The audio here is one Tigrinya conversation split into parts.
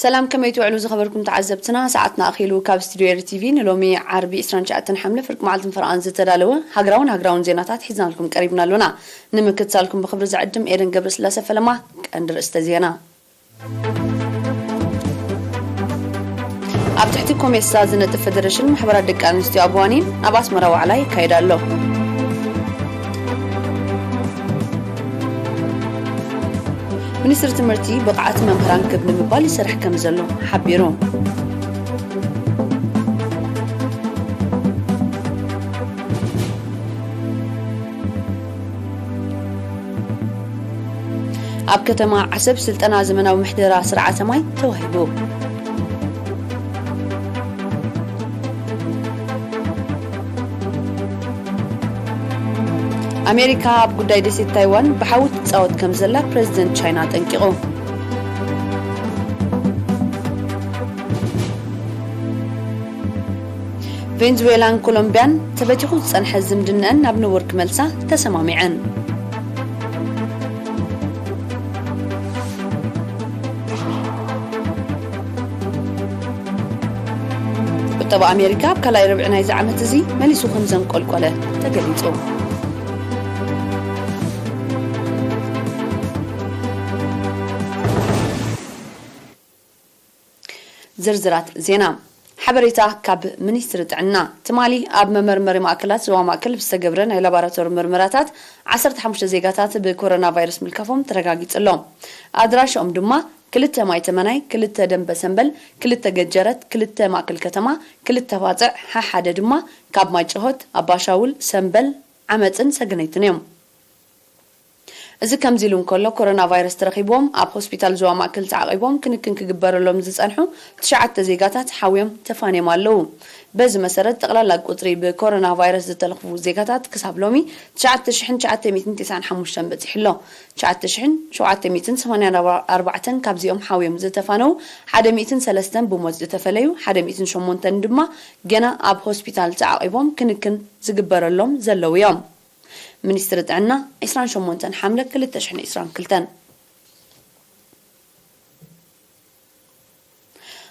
ሰላም፣ ከመይ ትውዕሉ ዝኸበርኩም ተዓዘብትና? ሰዓትና ኣኺሉ ካብ ስቱድዮ ኤሪ ቲቪ ንሎሚ ዓርቢ ዕስራን ትሽዓተን ሓምለ ፍርቂ መዓልትን ፈረቓን ዝተዳለወ ሃገራውን ሃገራውን ዜናታት ሒዝናልኩም ቀሪብና ኣሎና። ንምክትታልኩም ብኽብሪ ዝዕድም ኤደን ገብረስላሴ ፈለማ። ቀንዲ ርእስተ ዜና። ኣብ ትሕቲ ኮሜሳ ዝነጥፍ ፌደሬሽን ማሕበራት ደቂ ኣንስትዮ ኣብ ዋኒን ኣብ ኣስመራ ዋዕላ ይካየድ ኣሎ። ሚኒስትሪ ትምህርቲ ብቕዓት መምህራን ክብ ንምባል ይሰርሕ ከም ዘሎ ሓቢሩ። ኣብ ከተማ ዓሰብ ስልጠና ዘመናዊ ምሕደራ ስርዓተ ማይ ተዋሂቡ። ኣሜሪካ ኣብ ጉዳይ ደሴት ታይዋን ብሓዊ ትጻወት ከም ዘላ ፕረዚደንት ቻይና ኣጠንቂቑ። ቬንዙዌላን ኮሎምቢያን ተበቲኹ ዝጸንሐ ዝምድነአን ናብ ንቡር ክመልሳ ተሰማሚዐን። ቁጠባ ኣሜሪካ ኣብ ካልኣይ ርብዒ ናይዚ ዓመት እዚ መሊሱ ከም ዘንቆልቆለ ተገሊጹ። ዝርዝራት ዜና። ሓበሬታ ካብ ሚኒስትሪ ጥዕና። ትማሊ ኣብ መመርመሪ ማእከላት ዞባ ማእከል ብዝተገብረ ናይ ላቦራቶሪ ምርመራታት ዓሰርተ ሓሙሽተ ዜጋታት ብኮሮና ቫይረስ ምልካፎም ተረጋጊጹ ኣሎ። ኣድራሽኦም ድማ ክልተ ማይ ተመናይ፣ ክልተ ደንበ ሰምበል፣ ክልተ ገጀረት፣ ክልተ ማእከል ከተማ፣ ክልተ ባጽዕ፣ ሓሓደ ድማ ካብ ማይ ጭሆት፣ ኣባሻውል፣ ሰምበል፣ ዓመጽን ሰገነይትን እዮም። እዚ ከምዚ ኢሉ እንከሎ፣ ኮሮና ቫይረስ ተረኺብዎም ኣብ ሆስፒታል ዞባ ማእከል ተዓቒቦም ክንክን ክግበረሎም ዝጸንሑ ትሽዓተ ዜጋታት ሓውዮም ተፋንዮም ኣለዉ። በዚ መሰረት፣ ጠቕላላ ቁጽሪ ብኮሮና ቫይረስ ዝተለኽፉ ዜጋታት ክሳብ ሎሚ ትሽዓተ ሽሕን ትሽዓተ ሚእትን ተስዓን ሓሙሽተን በጺሑ ኣሎ። ትሽዓተ ሽሕን ሸውዓተ ሚእትን ሰማንያን ኣርባዕተን ካብዚኦም ሓውዮም ዝተፋነዉ፣ ሓደ ሚእትን ሰለስተን ብሞት ዝተፈለዩ፣ ሓደ ሚእትን ሸሞንተን ድማ ገና ኣብ ሆስፒታል ተዓቒቦም ክንክን ዝግበረሎም ዘለዉ እዮም። ሚኒስትሪ ጥዕና፣ ዕስራን ሸሞንተን ሓምለ ክልተ ሽሕን ዕስራን ክልተን።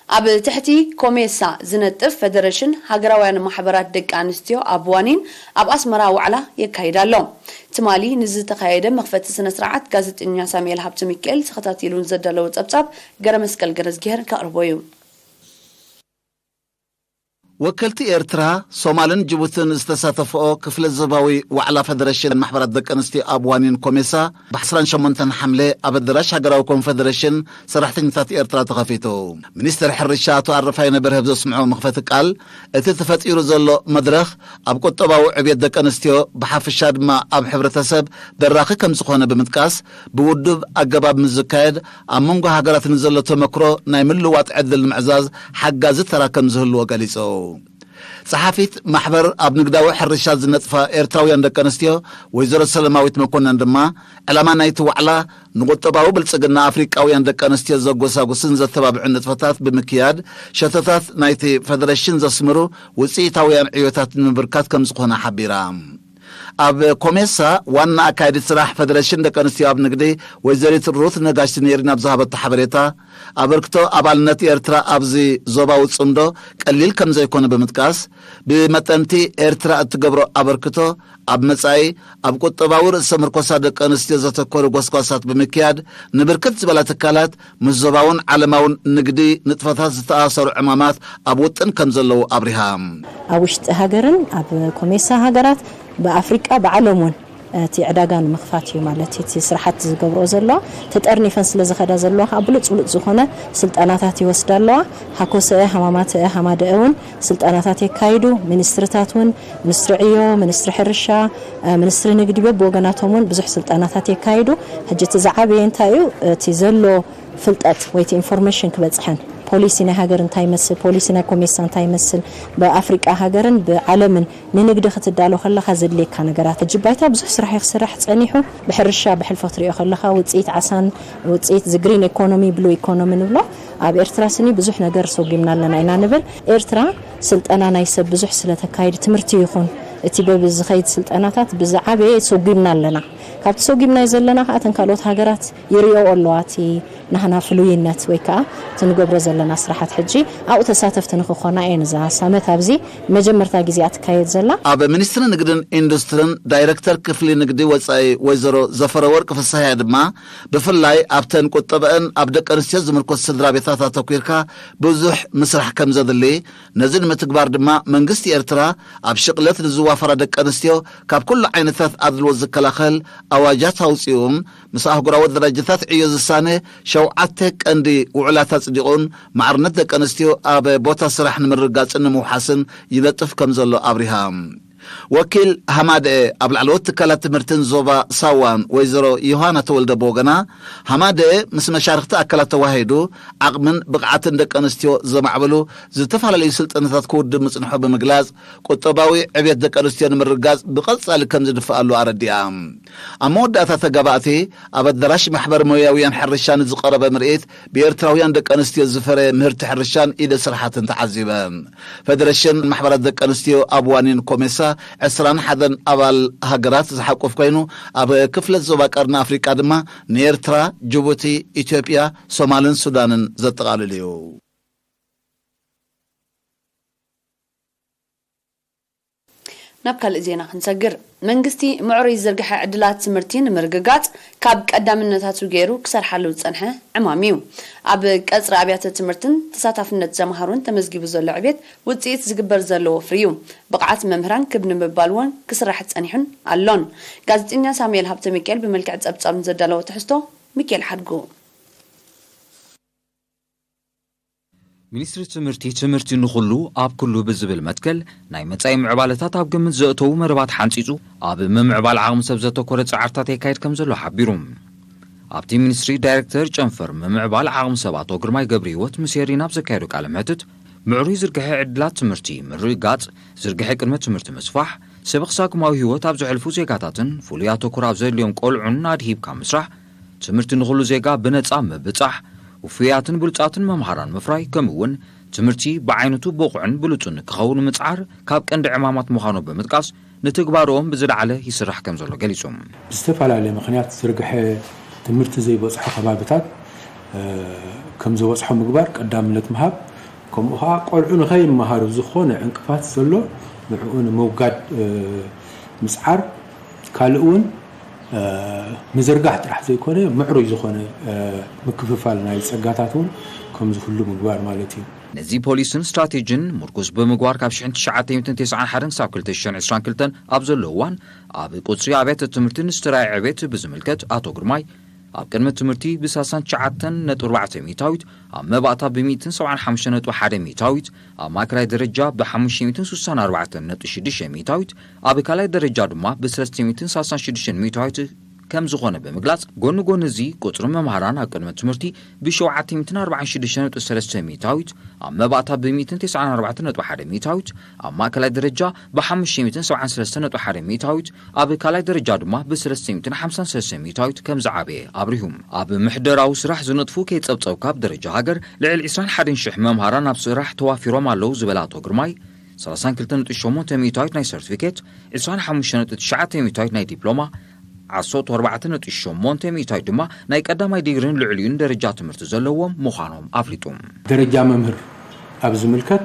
ኣብ ትሕቲ ኮሜሳ ዝነጥፍ ፌደሬሽን ሃገራውያን ማሕበራት ደቂ ኣንስትዮ ኣብ ዋኒን ኣብ ኣስመራ ዋዕላ የካይድ ኣሎ። ትማሊ ንዝተኻየደ መኽፈቲ ስነ ስርዓት ጋዜጠኛ ሳሙኤል ሃብተ ሚካኤል ተኸታቲሉ ዘዳለዎ ጸብጻብ ገረመስቀል ገረዝጊሄር ከቕርቦ እዩ። ወከልቲ ኤርትራ፣ ሶማልን ጅቡትን ዝተሳተፍኦ ክፍለ ዞባዊ ዋዕላ ፈደረሽን ማሕበራት ደቂ ኣንስትዮ ኣብ ዋኒን ኮሜሳ፣ ብ ዓሰርተ ሸሞንተ ሓምለ ኣብ ኣዳራሽ ሃገራዊ ኮንፈደሬሽን ሰራሕተኛታት ኤርትራ ተኸፊቱ። ሚኒስትር ሕርሻ ኣቶ ኣረፋይነ በርሀ ብዘስምዖ መኽፈቲ ቃል፣ እቲ ተፈጢሩ ዘሎ መድረኽ ኣብ ቁጠባዊ ዕብየት ደቂ ኣንስትዮ ብሓፈሻ ድማ ኣብ ሕብረተሰብ በራኺ ከም ዝኾነ ብምጥቃስ፣ ብውዱብ ኣገባብ ምስ ዝካየድ፣ ኣብ መንጎ ሃገራት ንዘሎ ተመክሮ ናይ ምልውዋጥ ዕድል ንምዕዛዝ ሓጋዚ ተራ ከም ዝህልዎ ገሊጹ። ጸሓፊት ማሕበር ኣብ ንግዳዊ ሕርሻ ዝነጥፋ ኤርትራውያን ደቂ ኣንስትዮ ወይዘሮ ሰለማዊት መኮነን ድማ፣ ዕላማ ናይቲ ዋዕላ ንቁጠባዊ ብልጽግና ኣፍሪቃውያን ደቂ ኣንስትዮ ዘጎሳጉስን ዘተባብዕን ንጥፈታት ብምክያድ፣ ሸቶታት ናይቲ ፈደረሽን ዘስምሩ ውጽኢታውያን ዕዮታት ንምብርካት ከም ዝኾነ ሓቢራ። ኣብ ኮሜሳ ዋና ኣካያዲት ስራሕ ፈደረሽን ደቂ ኣንስትዮ ኣብ ንግዲ ወይዘሪት ሩት ነጋሽ ኔሪን ኣብ ዝሃበቶ ሓበሬታ፣ ኣበርክቶ ኣባልነት ኤርትራ ኣብዚ ዞባዊ ጽምዶ ቀሊል ከም ዘይኮነ ብምጥቃስ፣ ብመጠንቲ ኤርትራ እትገብሮ ኣበርክቶ ኣብ መጻኢ ኣብ ቁጠባዊ ርእሰ ምርኮሳ ደቂ ኣንስትዮ ዘተኮሩ ጎስጓሳት ብምክያድ፣ ንብርክት ዝበላ ትካላት ምስ ዞባውን ዓለማውን ንግዲ ንጥፈታት ዝተኣሳሰሩ ዕማማት ኣብ ውጥን ከም ዘለዉ ኣብሪሃ። ኣብ ውሽጢ ሃገርን ኣብ ኮሜሳ ሃገራት ብኣፍሪቃ ብዓለም እውን እቲ ዕዳጋ ንምኽፋት እዩ ማለት እቲ ስራሕቲ ዝገብርኦ ዘለዋ። ተጠርኒፈን ስለ ዝኸዳ ዘለዋ ከዓ ብሉጽ ብሉጽ ዝኾነ ስልጠናታት ይወስዳ ኣለዋ። ሃኮሰአ፣ ሃማማተአ፣ ሃማደአ እውን ስልጠናታት የካይዱ። ሚኒስትርታት እውን፣ ሚኒስትሪ ዕዮ፣ ሚኒስትሪ ሕርሻ፣ እ፣ ሚኒስትሪ ንግዲ በብወገናቶም እውን ብዙሕ ስልጠናታት የካይዱ። ሕጂ እቲ ዝዓበየ እንታይ እዩ? እቲ ዘሎ ፍልጠት ወይ እቲ ኢንፎርሜሽን ክበጽሐን፣ ፖሊሲ ናይ ሃገር እንታይ ይመስል፣ ፖሊሲ ናይ ኮሜሳ እንታይ ይመስል፣ ብኣፍሪቃ ሃገርን ብዓለምን ንንግዲ ክትዳሎ ከለኻ ዘድልየካ ነገራት። ሕጂ ባይታ ብዙሕ ስራሕ እዩ ክስራሕ ጸኒሑ። ብሕርሻ ብሕልፎ ትሪኦ ከለኻ ውጽኢት ዓሳን ውጽኢት እዚ ግሪን ኢኮኖሚ፣ ብሉ ኢኮኖሚ ንብሎ። ኣብ ኤርትራ ስኒ ብዙሕ ነገር ሰጒምና ኣለና ኢና ንብል። ኤርትራ ስልጠና ናይ ሰብ ብዙሕ ስለ ተካይድ፣ ትምህርቲ ይኹን እቲ በብዝኸይድ ስልጠናታት ብዝዓበየ ሰጒምና ኣለና። ካብቲ ሰጒምናዮ ዘለና ከዓ እተን ካልኦት ሃገራት ይርእያኦ ኣለዋ እቲ ናህና ፍሉይነት ወይ ከዓ እቲ ንገብሮ ዘለና ስራሓት። ሕጂ ኣብኡ ተሳተፍቲ ንክኾና እየን እዛ ሳመት ኣብዚ መጀመርታ ግዜኣ ትካየድ ዘላ። ኣብ ሚኒስትሪ ንግድን ኢንዱስትርን ዳይሬክተር ክፍሊ ንግዲ ወፃኢ ወይዘሮ ዘፈረወርቅ ፍስሃያ ድማ ብፍላይ ኣብተን ቁጠበአን ኣብ ደቂ ኣንስትዮ ዝምርኮስ ስድራ ቤታት ኣተኲርካ ብዙሕ ምስራሕ ከም ዘድሊ፣ ነዚ ንምትግባር ድማ መንግስቲ ኤርትራ ኣብ ሽቕለት ንዝዋፈራ ደቂ ኣንስትዮ ካብ ኩሉ ዓይነታት ኣድልዎ ዝከላኸል ኣዋጃት ኣውፂኡን ምስ ኣህጉራዊ ደረጃታት ዕዮ ዝሳነ ሸውዓተ ቀንዲ ውዕላት ኣፅዲቑን ማዕርነት ደቂ ኣንስትዮ ኣብ ቦታ ስራሕ ንምርግጋፅን ንምውሓስን ይነጥፍ ከም ዘሎ ኣብሪሃ። ወኪል ሃማደኤ ኣብ ላዕለዎት ትካላት ትምህርትን ዞባ ሳዋን ወይዘሮ ዮሃና ተወልደ ብወገና፣ ሃማደኤ ምስ መሻርኽቲ ኣካላት ተዋሂዱ ዓቕምን ብቕዓትን ደቂ ኣንስትዮ ዘማዕብሉ ዝተፈላለዩ ስልጠናታት ክውድብ ምጽንሑ ብምግላጽ፣ ቁጠባዊ ዕብየት ደቂ ኣንስትዮ ንምርግጋጽ ብቐጻሊ ከም ዝድፍኣሉ ኣረዲኣ። ኣብ መወዳእታ ተጋባእቲ ኣብ ኣዳራሽ ማሕበር ሞያውያን ሕርሻ ንዝቐረበ ምርኢት ብኤርትራውያን ደቂ ኣንስትዮ ዝፈረየ ምህርቲ ሕርሻን ኢደ ስራሓትን ተዓዚበን። ፈደረሽን ማሕበራት ደቂ ኣንስትዮ ኣብ ዋኒን ኮሜሳ ዕስራን ሓደን ኣባል ሃገራት ዝሓቁፍ ኮይኑ፣ ኣብ ክፍለት ዞባ ቀርኒ ኣፍሪቃ ድማ ንኤርትራ፣ ጅቡቲ፣ ኢትዮጵያ፣ ሶማልን ሱዳንን ዘጠቓልል እዩ። ናብ ካልእ ዜና ክንሰግር። መንግስቲ ምዕሩይ ዝርግሐ ዕድላት ትምህርቲ ንምርግጋጽ ካብ ቀዳምነታቱ ገይሩ ክሰርሓሉ ዝጸንሐ ዕማም እዩ። ኣብ ቀጽሪ ኣብያተ ትምህርትን ተሳታፍነት ዘምሃሩን ተመዝጊቡ ዘሎ ዕቤት ውጽኢት ዝግበር ዘሎ ወፍሪ እዩ። ብቕዓት መምህራን ክብ ንምባል እውን ክስራሕ ጸኒሑን ኣሎን። ጋዜጠኛ ሳሙኤል ሃብተሚካኤል ብመልክዕ ጸብጻብ ንዘዳለዎ ትሕዝቶ ሚካኤል ሓድጉ። ሚኒስትሪ ትምህርቲ ትምህርቲ ንኹሉ ኣብ ኩሉ ብዝብል መትከል ናይ መጻኢ ምዕባለታት ኣብ ግምት ዘእተዉ መደባት ሓንጺጹ ኣብ ምምዕባል ዓቕሚ ሰብ ዘተኮረ ጻዕርታት የካይድ ከም ዘሎ ሓቢሩ። ኣብቲ ሚኒስትሪ ዳይሬክተር ጨንፈር ምምዕባል ዓቕሚ ሰብ ኣቶ ግርማይ ገብረህይወት ምስ ኤሪና ኣብ ዘካየዶ ቃለ መሕትት ምዕሩይ ዝርግሐ ዕድላት ትምህርቲ ምርግጋጽ፣ ዝርግሐ ቅድመ ትምህርቲ ምስፋሕ፣ ሰበኽ ሳጉማዊ ህይወት ኣብ ዘሕልፉ ዜጋታትን ፍሉይ ኣተኩሮ ኣብ ዘድልዮም ቆልዑን ኣድሂብካ ምስራሕ፣ ትምህርቲ ንኹሉ ዜጋ ብነጻ ምብጻሕ፣ ውፉያትን ብሉጻትን መምሃራን ምፍራይ፣ ከምኡ እውን ትምህርቲ ብዓይነቱ ብቑዕን ብሉጽን ክኸውን ምጽዓር ካብ ቀንዲ ዕማማት ምዃኑ ብምጥቃስ፣ ንትግባረኦም ብዝለዓለ ይስራሕ ከም ዘሎ ገሊጹ። ብዝተፈላለየ ምኽንያት ዝርግሐ ትምህርቲ ዘይበጽሖ ከባብታት ከም ዝበጽሖ ምግባር ቀዳምነት ምሃብ፣ ከምኡ ኸዓ ቆልዑ ንኸይመሃሩ ዝኾነ ዕንቅፋት ዘሎ ንዕኡ ንምውጋድ ምጽዓር፣ ካልእ እውን ምዝርጋሕ ጥራሕ ዘይኮነ ምዕሩይ ዝኾነ ምክፍፋል ናይ ጸጋታት እውን ከም ዝህሉ ምግባር ማለት እዩ። ነዚ ፖሊስን ስትራቴጅን ምርኩስ ብምግባር ካብ ሽሕን ትሽዓተ ሚእትን ተስዓን ሓደን ክሳብ ክልተ ሽሕን ዕስራን ክልተን ኣብ ዘሎ እዋን ኣብ ቁጽሪ ኣብያተ ትምህርቲ ንዝተራእየ ዕቤት ብዝምልከት ኣቶ ግርማይ ኣብ ቅድመ ትምህርቲ ብ ሰላሳን ትሽዓተን ነጥቢ ኣርባዕተ ሚእታዊት፣ ኣብ መባእታ ብ ሚእትን ሰብዓን ሓሙሽተን ነጥቢ ሓደ ሚእታዊት፣ ኣብ ማእከላይ ደረጃ ብ ሓሙሽተ ሚእትን ስሳን ኣርባዕተን ነጥቢ ሽዱሽተ ሚእታዊት፣ ኣብ ካልኣይ ደረጃ ድማ ብ ሰለስተ ሚእትን ሰላሳን ሽዱሽተን ሚእታዊት ከም ዝኾነ ብምግላጽ፣ ጎኒ ጎኒ እዚ ቁጽሪ መምሃራን ኣብ ቅድመ ትምህርቲ ብ ሸውዓተ ሚእትን ኣርባዓን ሽዱሽተን ነጥቢ ሰለስተ ሚእታዊት፣ ኣብ መባእታ ብ ሚእትን ተስዓን ኣርባዕተን ነጥቢ ሓደ ሚእታዊት፣ ኣብ ማእከላይ ደረጃ ብ ሓሙሽተ ሚእትን ሰብዓን ሰለስተን ነጥቢ ሓደ ሚእታዊት፣ ኣብ ካልኣይ ደረጃ ድማ ብ ሰለስተ ሚእትን ሓምሳን ሰለስተን ሚእታዊት ከም ዝዓበየ ኣብሪሁ። ኣብ ምሕደራዊ ስራሕ ዝነጥፉ ከይጸብጸብካ ኣብ ደረጃ ሃገር ልዕሊ ዕስራን ሓደን ሽሕ መምሃራን ኣብ ስራሕ ተዋፊሮም ኣለዉ ዝበለ ኣቶ ግርማይ፣ ሰላሳን ክልተን ነጥቢ ሸሞንተ ሚእታዊት ናይ ሰርቲፊኬት፣ ዕስራን ሓሙሽተን ነጥቢ ትሽዓተ ሚእታዊት ናይ ዲፕሎማ፣ ዓሰርተ ኣርባዕተ ነጥቢ ሸሞንተ ሚእታዊት ድማ ናይ ቀዳማይ ዲግሪን ልዕሊኡን ደረጃ ትምህርቲ ዘለዎም ምዃኖም ኣፍሊጡ። ደረጃ መምህር ኣብ ዝምልከት፣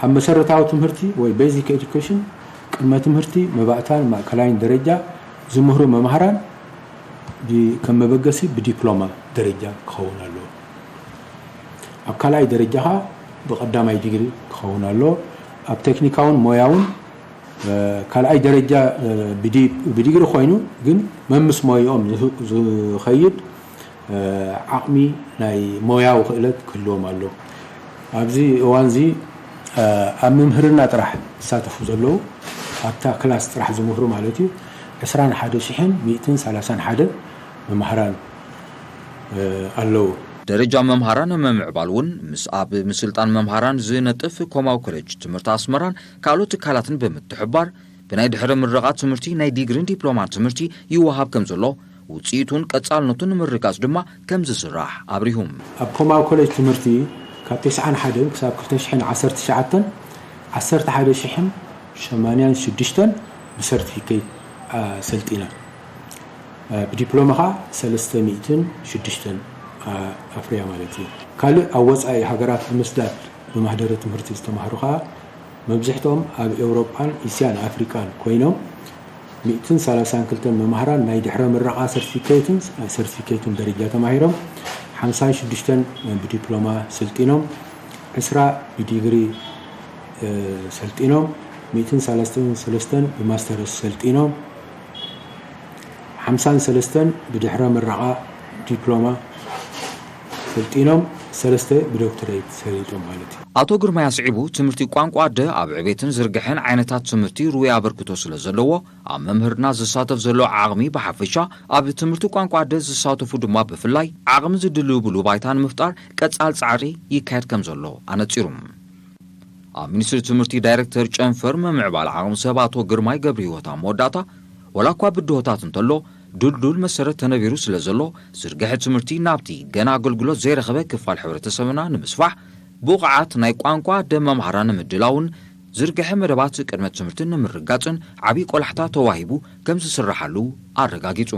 ኣብ መሰረታዊ ትምህርቲ ወይ ቤዚክ ኤዱኬሽን፣ ቅድመ ትምህርቲ፣ መባእታን ማእከላይን ደረጃ ዝምህሩ መምሃራን ብ-፣ ከም መበገሲ ብዲፕሎማ ደረጃ ክኸውን ኣለዎ። ኣብ ካልኣይ ደረጃ ኸዓ ብቐዳማይ ዲግሪ ክኸውን ኣለዎ። ኣብ ቴክኒካውን ሞያውን፣ እ፣ ካልኣይ ደረጃ፣ እ፣ ብዲ-፣ ብዲግሪ ኮይኑ ግን መምስ ሞያኦም ዝህ-፣ ዝኸይድ፣ እ፣ ዓቕሚ ናይ ሞያዊ ክእለት ክህልዎም ኣለዎ። ኣብዚ እዋንዚ፣ እ፣ ኣብ ምምህርና ጥራሕ ዝሳተፉ ዘለዉ፣ ኣብታ ክላስ ጥራሕ ዝምህሩ ማለት እዩ፣ ዕስራን ሓደ ሽሕን ሚእትን ሰላሳን ሓደን መማህራን፣ እ፣ ኣለዉ። ደረጃ መምሃራን ንምምዕባል እውን ምስ ኣብ ምስልጣን መምሃራን ዝነጥፍ ኮማዊ ኮሌጅ ትምህርቲ ኣስመራን ካልኦት ትካላትን ብምትሕብባር ብናይ ድሕሪ ምረቓ ትምህርቲ ናይ ዲግሪን ዲፕሎማን ትምህርቲ ይወሃብ ከም ዘሎ ውፅኢቱን ቀፃልነቱን ንምርግጋፅ ድማ ከም ዝስራሕ ኣብሪሁ። ኣብ ኮማዊ ኮሌጅ ትምህርቲ ካብ ተስዓን ሓደን ክሳብ ክልተ ሽሕን ዓሰርተ ትሽዓተን ዓሰርተ ሓደ ሽሕን ሸማንያን ሽዱሽተን ብሰርቲፊኬት ኣሰልጢና። ብዲፕሎማ ኸዓ ሰለስተ ሚእትን ሽዱሽተን ኣፍርያ ማለት እዩ። ካልእ ኣብ ወጻኢ ሃገራት ብምስዳድ ብማህደረ ትምህርቲ ዝተማህሩ ኸዓ መብዝሕትኦም ኣብ ኤውሮጳን እስያን ኣፍሪቃን ኮይኖም፣ ሚእትን ሰላሳን ክልተን መማህራን ናይ ድሕረ ምረቓ ሰርቲፊኬትን፣ ሰርቲፊኬትን ደረጃ ተማሂሮም፣ ሓምሳን ሽዱሽተን ብዲፕሎማ ሰልጢኖም፣ ዕስራ ብዲግሪ ሰልጢኖም፣ ሚእትን ሰላሳን ሰለስተን ብማስተርስ ሰልጢኖም፣ ሓምሳን ሰለስተን ብድሕረ ምረቓ ዲፕሎማ ሰልጢኖም፣ ሰለስተ ብዶክትሬት ሰሊጦም ማለት እዩ። ኣቶ ግርማይ ኣስዒቡ፣ ትምህርቲ ቋንቋ ኣደ ኣብ ዕቤትን ዝርግሐን ዓይነታት ትምህርቲ ርኡይ ኣበርክቶ ስለ ዘለዎ፣ ኣብ መምህርና ዝሳተፍ ዘሎ ዓቕሚ ብሓፈሻ፣ ኣብ ትምህርቲ ቋንቋ ኣደ ዝሳተፉ ድማ ብፍላይ፣ ዓቕሚ ዝድልብሉ ባይታ ንምፍጣር ቀጻል ጻዕሪ ይካየድ ከም ዘሎ ኣነጺሩ። ኣብ ሚኒስትሪ ትምህርቲ ዳይሬክተር ጨንፈር ምምዕባል ዓቕሚ ሰብ ኣቶ ግርማይ ገብረህይወት ኣብ መወዳእታ፣ ወላ እኳ ብድሆታት እንተሎ፣ ድልዱል መሰረት ተነቢሩ ስለ ዘሎ፣ ዝርግሐ ትምህርቲ ናብቲ ገና ኣገልግሎት ዘይረኸበ ክፋል ሕብረተሰብና ንምስፋሕ፣ ብቑዓት ናይ ቋንቋ ኣደ መምሃራን ንምድላውን ዝርግሐ መደባት ቅድመ ትምህርቲ ንምርጋጽን ዓብዪ ቆላሕታ ተዋሂቡ ከም ዝስርሓሉ ኣረጋጊጹ።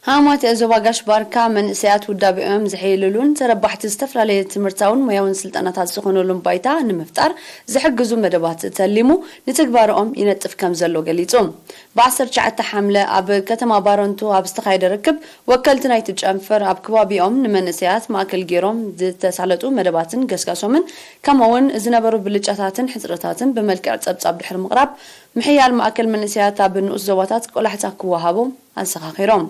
ሃማማተ ዞባ ጋሽ ባርካ መንእሰያት ውዳቤኦም ዘሐይልሉን ተረባሕቲ ዝተፈላለየ ትምህርታውን ሞያውን ስልጠናታት ዝኾኑሉን ባይታ ንምፍጣር ዝሕግዙ መደባት ተሊሙ ንትግባረኦም ይነጥፍ ከም ዘሎ ገሊጹ። ብ ዓሰርተ ትሽዓተ ሓምለ ኣብ ከተማ ባረንቱ ኣብ ዝተኻየደ ርክብ ወከልቲ ናይቲ ጨንፈር ኣብ ከባቢኦም ንመንእሰያት ማእከል ገይሮም ዝተሳለጡ መደባትን ገስጋሶምን ከምኡ እውን ዝነበሩ ብልጫታትን ሕጽረታትን ብመልክዕ ጸብጻብ ድሕሪ ምቕራብ ምሕያል ማእከል መንእሰያት ኣብ ንኡስ ዞባታት ቆላሕታ ክወሃቦም ኣዘኻኺሮም።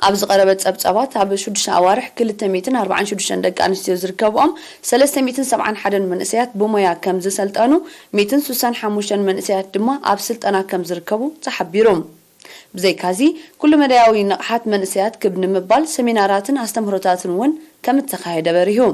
ኣብ ዝቐረበ ጸብጻባት፣ ኣብ ሽዱሽተ ኣዋርሕ ክልተ ሚእትን ኣርባዓን ሽዱሽተን ደቂ ኣንስትዮ ዝርከብኦም ሰለስተ ሚእትን ሰብዓን ሓደን መንእሰያት ብሞያ ከም ዝሰልጠኑ፣ ሚእትን ስሳን ሓሙሽተን መንእሰያት ድማ ኣብ ስልጠና ከም ዝርከቡ ተሓቢሩ። ብዘይካዚ፣ ኩሉ መዳያዊ ንቕሓት መንእሰያት ክብ ንምባል ሰሚናራትን ኣስተምህሮታትን እውን ከም እተኻየደ በሪሁ።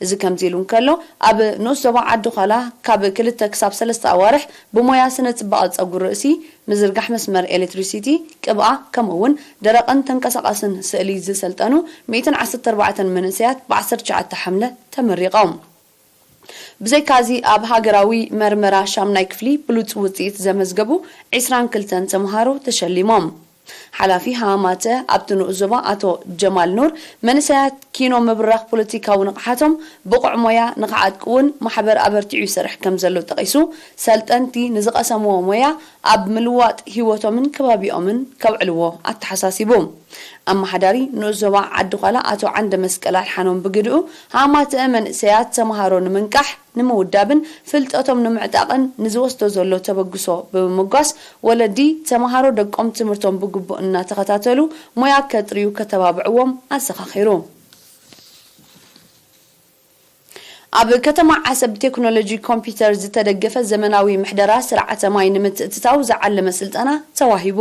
እዚ ከምዚ ኢሉ እንከሎ፣ ኣብ ንኡስ ዞባ ዓዲ ዃላ ካብ ክልተ ክሳብ ሰለስተ ኣዋርሕ ብሞያ ስነ ጽባቐ ጸጉሪ ርእሲ፣ ምዝርጋሕ መስመር ኤሌክትሪሲቲ፣ ቅብኣ፣ ከምኡ እውን ደረቕን ተንቀሳቓስን ስእሊ ዝሰልጠኑ ሚእትን ዓሰርተ ኣርባዕተን መንእሰያት ብ ዓሰርተ ትሽዓተ ሓምለ ተመሪቖም። ብዘይካዚ ኣብ ሃገራዊ መርመራ ሻምናይ ክፍሊ ብሉጽ ውጽኢት ዘመዝገቡ ዒስራን ክልተን ተምሃሮ ተሸሊሞም። ሓላፊ ሃማተ ኣብቲ ንኡስ ዞባ ኣቶ ጀማል ኑር፣ መንእሰያት ኪኖ ምብራኽ ፖለቲካዊ ንቕሓቶም ብቑዕ ሞያ ንኽዓጥቁ እውን ማሕበር ኣበርቲዑ ይሰርሕ ከም ዘሎ ጠቒሱ፣ ሰልጠንቲ ንዝቐሰምዎ ሞያ ኣብ ምልዋጥ ህይወቶምን ከባቢኦምን ከውዕልዎ ኣተሓሳሲቡ። ኣመሓዳሪ ንኡስ ዞባ ዓዲ ዃላ ኣቶ ዓንደ መስቀል ኣድሓኖም ብግድኡ፣ ሃማተ መንእሰያት ተምሃሮ ንምንቃሕ፣ ንምውዳብን ፍልጠቶም ንምዕጣቕን ንዝወስዶ ዘሎ ተበግሶ ብምምጓስ፣ ወለዲ ተምሃሮ ደቆም ትምህርቶም ብግቡእ እናተኸታተሉ ሞያ ከጥርዩ ከተባብዕዎም ኣዘኻኺሩ። ኣብ ከተማ ዓሰብ ብቴክኖሎጂ ኮምፒውተር ዝተደገፈ ዘመናዊ ምሕደራ ስርዓተ ማይ ንምትእትታው ዝዓለመ ስልጠና ተዋሂቡ።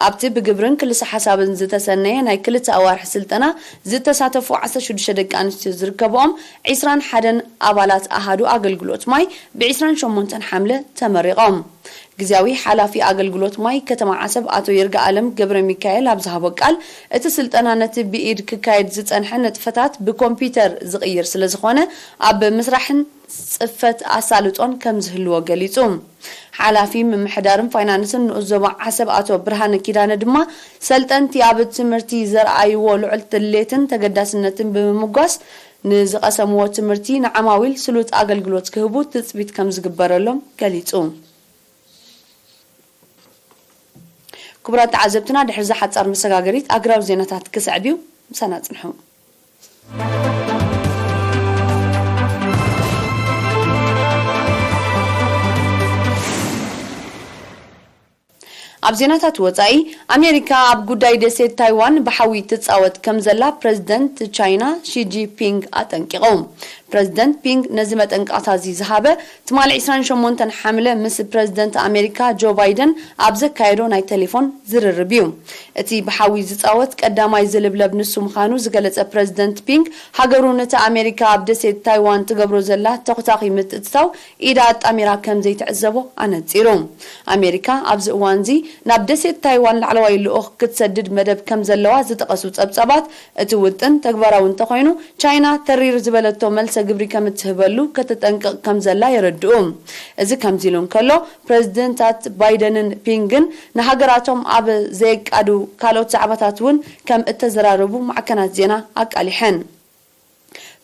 ኣብቲ ብግብርን ክልሰ ሓሳብን ዝተሰነየ ናይ ክልተ ኣዋርሕ ስልጠና ዝተሳተፉ ዓሰርተ ሽዱሽተ ደቂ ኣንስትዮ ዝርከብኦም ዒስራን ሓደን ኣባላት ኣሃዱ ኣገልግሎት ማይ ብ ዒስራን ሸሞንተን ሓምለ ተመሪቖም። ግዝያዊ ሓላፊ ኣገልግሎት ማይ ከተማ ዓሰብ ኣቶ ይርጋኣለም ገብረ ሚካኤል ኣብ ዝሃቦ ቃል፣ እቲ ስልጠና ነቲ ብኢድ ክካየድ ዝጸንሐ ንጥፈታት ብኮምፒውተር ዝቕይር ስለ ዝኾነ፣ ኣብ ምስራሕን ጽፈት ኣሳልጦን ከም ዝህልዎ ገሊጹ። ሓላፊ ምምሕዳርን ፋይናንስን ንኡስ ዞባ ዓሰብ ኣቶ ብርሃነ ኪዳነ ድማ፣ ሰልጠንቲ ኣብ ትምህርቲ ዘርኣይዎ ልዑል ድሌትን ተገዳስነትን ብምምጓስ፣ ንዝቐሰምዎ ትምህርቲ ንዓማዊል ስሉጥ ኣገልግሎት ክህቡ ትጽቢት ከም ዝግበረሎም ገሊጹ። ክቡራት ተዓዘብትና፣ ድሕሪ እዛ ሓጻር መሰጋገሪት ኣግራብ ዜናታት ክስዕብ እዩ። ምሳና ጽንሑ። ኣብ ዜናታት ወጻኢ፣ ኣሜሪካ ኣብ ጉዳይ ደሴት ታይዋን ብሓዊ ትጻወት ከም ዘላ ፕረዚደንት ቻይና ሺ ጂንፒንግ ኣጠንቂቑ። ፕረዚደንት ፒንግ ነዚ መጠንቀቕታ እዚ ዝሃበ፣ ትማሊ ዒስራን ሸሞንተን ሓምለ ምስ ፕረዚደንት ኣሜሪካ ጆ ባይደን ኣብ ዘካየዶ ናይ ቴሌፎን ዝርርብ እዩ። እቲ ብሓዊ ዝጻወት ቀዳማይ ዝልብለብ ንሱ ምዃኑ ዝገለጸ ፕረዚደንት ፒንግ፣ ሃገሩ ነቲ ኣሜሪካ ኣብ ደሴት ታይዋን ትገብሮ ዘላ ተኹታኺ ምትእትታው ኢዳ ኣጣሚራ ከም ዘይትዕዘቦ ኣነጺሩ። ኣሜሪካ ኣብዚ እዋንዚ ናብ ደሴት ታይዋን ላዕለዋይ ልኡኽ ክትሰድድ መደብ ከም ዘለዋ ዝጠቐሱ ጸብጻባት፣ እቲ ውጥን ተግባራዊ እንተኾይኑ፣ ቻይና ተሪር ዝበለቶ መልሰ ግብሪ ከም እትህበሉ ከተጠንቅቕ ከም ዘላ የረድኡ። እዚ ከምዚ ኢሉ እንከሎ፣ ፕረዚደንታት ባይደንን ፒንግን ንሃገራቶም ኣብ ዘየቃዱ ካልኦት ዛዕባታት እውን ከም እተዘራረቡ ማዕከናት ዜና ኣቃሊሐን።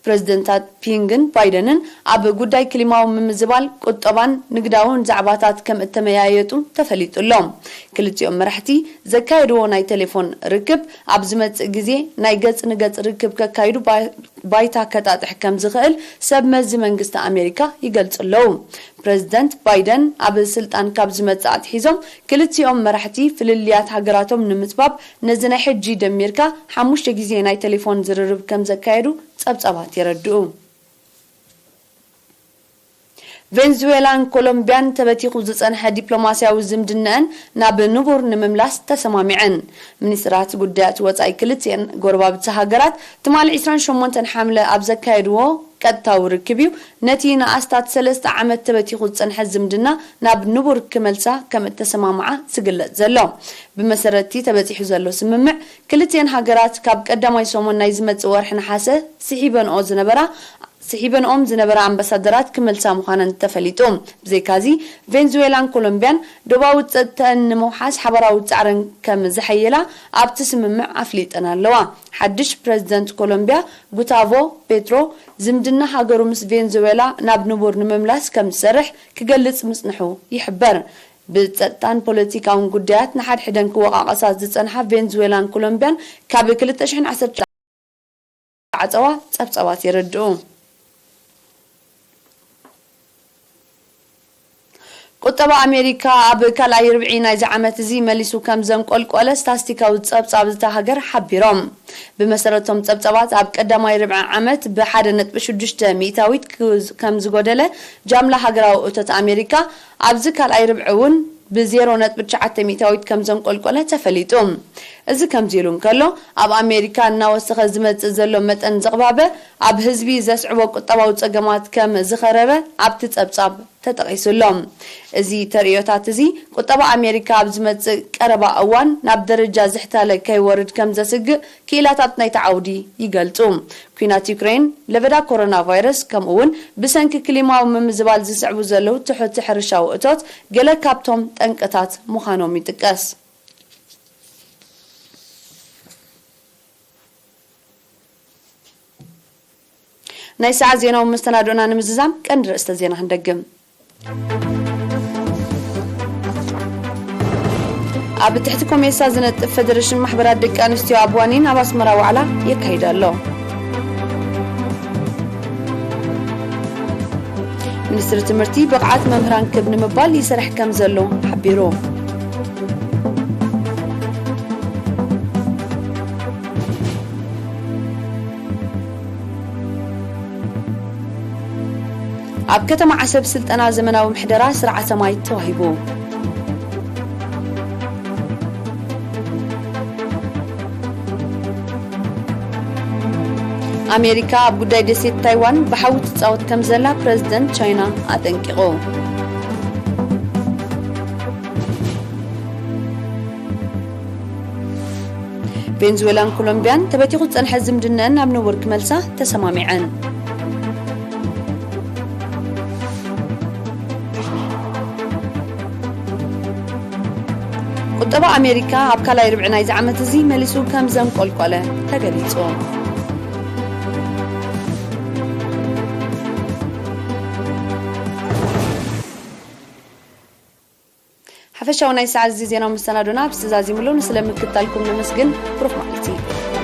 ፕረዚደንታት ፒንግን ባይደንን ኣብ ጉዳይ ክሊማዊ ምምዝባል፣ ቁጠባን ንግዳውን ዛዕባታት ከም እተመያየጡ ተፈሊጡ ኣሎ። ክልቲኦም መራሕቲ ዘካየድዎ ናይ ቴሌፎን ርክብ፣ ኣብ ዝመጽእ ግዜ ናይ ገጽ ንገጽ ርክብ ከካይዱ ባይ-፣ ባይታ ከጣጥሕ ከም ዝኽእል ሰብ መዚ መንግስቲ ኣሜሪካ ይገልጹ ኣለዉ። ፕረዚደንት ባይደን ኣብ ስልጣን ካብ ዝመጽእ ኣትሒዞም፣ ክልቲኦም መራሕቲ ፍልልያት ሃገራቶም ንምጽባብ ነዚ ናይ ሕጂ ደሚርካ ሓሙሽተ ግዜ ናይ ቴሌፎን ዝርርብ ከም ዘካየዱ ጸብጻባት የረድኡ። ቬንዙዌላን ኮሎምቢያን ተበቲኹ ዝጸንሐ ዲፕሎማስያዊ ዝምድነአን ናብ ንቡር ንምምላስ ተሰማሚዐን። ሚኒስትራት ጉዳያት ወጻኢ ክልቲአን ጎረባብቲ ሃገራት ትማሊ ዕስራን ሸሞንተን ሓምለ ኣብ ዘካየድዎ ቀጥታዊ ርክብ እዩ ነቲ ንኣስታት ሰለስተ ዓመት ተበቲኹ ዝጸንሐ ዝምድና ናብ ንቡር ክመልሳ ከም እተሰማምዓ ዝግለጽ ዘሎ። ብመሰረት'ቲ ተበጺሑ ዘሎ ስምምዕ፣ ክልቲአን ሃገራት ካብ ቀዳማይ ሰሙን ናይ ዝመጽእ ወርሒ ነሓሰ ስሒበንኦ ዝነበራ፣ ስሒበንኦም ዝነበራ ኣምባሳደራት ክመልሳ ምዃነን ተፈሊጡ። ብዘይካዚ፣ ቬንዙዌላን ኮሎምቢያን ዶባዊ ጸጥተአን ንምውሓስ ሓባራዊ ጻዕረን ከም ዘሐየላ ኣብቲ ስምምዕ ኣፍሊጠን ኣለዋ። ሓድሽ ፕረዚደንት ኮሎምቢያ ጉታቮ ፔትሮ፣ ዝምድና ሃገሩ ምስ ቬንዙዌላ ናብ ንቡር ንምምላስ ከም ዝሰርሕ ክገልጽ ምጽንሑ ይሕበር። ብጸጥታን ፖለቲካውን ጉዳያት ንሓድሕደን ክወቓቐሳ ዝጸንሓ ቬንዙዌላን ኮሎምቢያን፣ ካብ ክልተ ሽሕን ዓሰርተ ዓጸዋ ጸብጻባት የረድኡ። ቁጠባ ኣሜሪካ ኣብ ካልኣይ ርብዒ ናይዚ ዓመት እዚ መሊሱ ከም ዘንቆልቆለ ስታስቲካዊ ጸብጻብ እታ ሃገር ሓቢሮም። ብመሰረቶም ጸብጻባት፣ ኣብ ቀዳማይ ርብዒ ዓመት ብሓደ ነጥቢ ሽዱሽተ ሚእታዊት ክዝ-፣ ከም ዝጎደለ ጃምላ ሃገራዊ እቶት ኣሜሪካ፣ ኣብዚ ካልኣይ ርብዒ እውን ብዜሮ ነጥቢ ትሽዓተ ሚእታዊት ከም ዘንቆልቆለ ተፈሊጡ። እዚ ከምዚ ኢሉ እንከሎ፣ ኣብ ኣሜሪካ እናወሰኸ ዝመጽእ ዘሎ መጠን ዝቕባበ፣ ኣብ ህዝቢ ዘስዕቦ ቁጠባዊ ጸገማት ከም ዝኸረበ ኣብቲ ጸብጻብ ተጠቒሱ ኣሎ። እዚ ተርእዮታት እዚ፣ ቁጠባ ኣሜሪካ ኣብ ዝመጽእ ቀረባ እዋን ናብ ደረጃ ዝሕታለ ከይወርድ ከም ዘስግእ ክኢላታት ናይቲ ዓውዲ ይገልጹ። ኲናት ዩክሬን፣ ለበዳ ኮሮና ቫይረስ፣ ከምኡ እውን ብሰንኪ ክሊማዊ ምምዝባል ዝስዕቡ ዘለዉ ትሑት ሕርሻዊ እቶት ገለ ካብቶም ጠንቅታት ምዃኖም ይጥቀስ። ናይ ሰዓት ዜናዊ መሰናዶና ንምዝዛም ቀንዲ ርእስተ ዜና ክንደግም። ኣብ ትሕቲ ኮሜሳ ዝነጥፍ ፌደሬሽን ማሕበራት ደቂ ኣንስትዮ ኣብ ዋኒን ኣብ ኣስመራ ዋዕላ የካይድ ኣሎ። ሚኒስትሪ ትምህርቲ ብቕዓት መምህራን ክብ ንምባል ይሰርሕ ከም ዘሎ ሓቢሩ። ኣብ ከተማ ዓሰብ ስልጠና ዘመናዊ ምሕደራ ስርዓተ ማይ ተዋሂቡ። ኣሜሪካ ኣብ ጉዳይ ደሴት ታይዋን ብሓዊ ትጻወት ከም ዘላ ፕረዚደንት ቻይና ኣጠንቂቑ። ቬንዙዌላን ኮሎምቢያን ተበቲኹ ዝጸንሐ ዝምድነአን ናብ ንቡር ክመልሳ ተሰማሚዐን። ቁጠባ ኣሜሪካ ኣብ ካልኣይ ርብዒ ናይዚ ዓመት እዚ መሊሱ ከም ዘንቆልቆለ ተገሊጹ። ሓፈሻዊ ናይ ሰዓት እዚ ዜናዊ መሰናዶና ኣብዚ ተዛዚሙ ኣሎ። ንስለ ምክትታልኩም ነመስግን። ብሩኽ መዓልቲ።